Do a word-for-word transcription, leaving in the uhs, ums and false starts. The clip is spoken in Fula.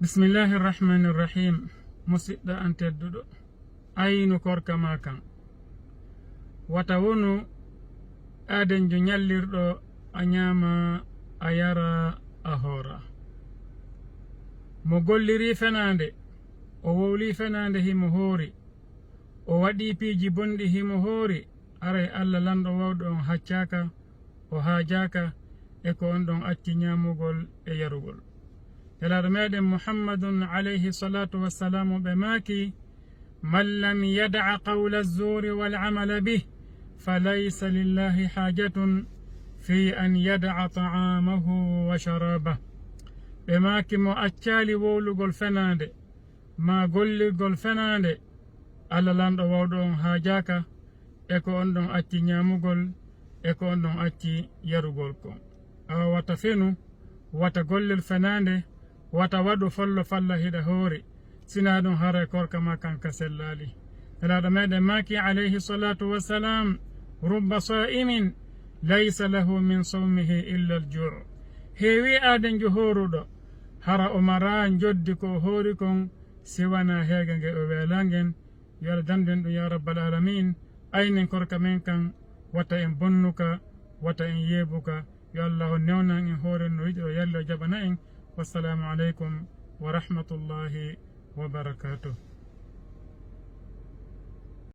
Bismillahi rahmani rahim. Musidɗo an tedduɗo, aynu korka ma kan. Wata wonu aadenjo ñallirɗo a ñaama, a yara, a hoora. Mo golliri fenaande, o wowli fenaande himo hoori, o waɗi piiji bonɗi himo hoori, aray Allah lanɗo wawɗo on haccaaka, o haajaaka e ko on ɗon acci ñaamugol e yarugol. Nelaaɗo meɗen Muhammadun alayhi salatu wassalamu ɓe maaki: "Man lam yada'a qawla zuri wal amala bih, fa laysa lillahi hajatun fi an yada'a ta'amahu wa sharabah." Ɓe maaki: "Mo accaali wowlugol fenaande, ma gollirgol fenaande, Allah lanɗo wawɗo on haajaaka e ko on ɗon acci ñaamugol e ko on ɗon acci yarugol kon." Awa wata fenu, wata gollel fenaande, wata waɗu follo falla hiɗa hoori, sina ɗum haray korka ma kan ka sellaali. Nelaaɗo meɗen maaki alayhi salatu wassalam: "Rubba sa'imin laysa lahu min sawmihi illa al-ju'." Heewi aadenjo hooruɗo, hara o mara njoddi ko o hoori kon, si wanaa heega nge o weela ngen. Yo Allah dandu en ɗum, ya rabbal alamin. Aynen korka men kan, wata en bonnuka, wata en yeebuka. Yo Allah on newnan en hoore no yiɗi o yalli o jaɓana en. Wassalamu aleykum wa rahmatullahi wa barakatuh.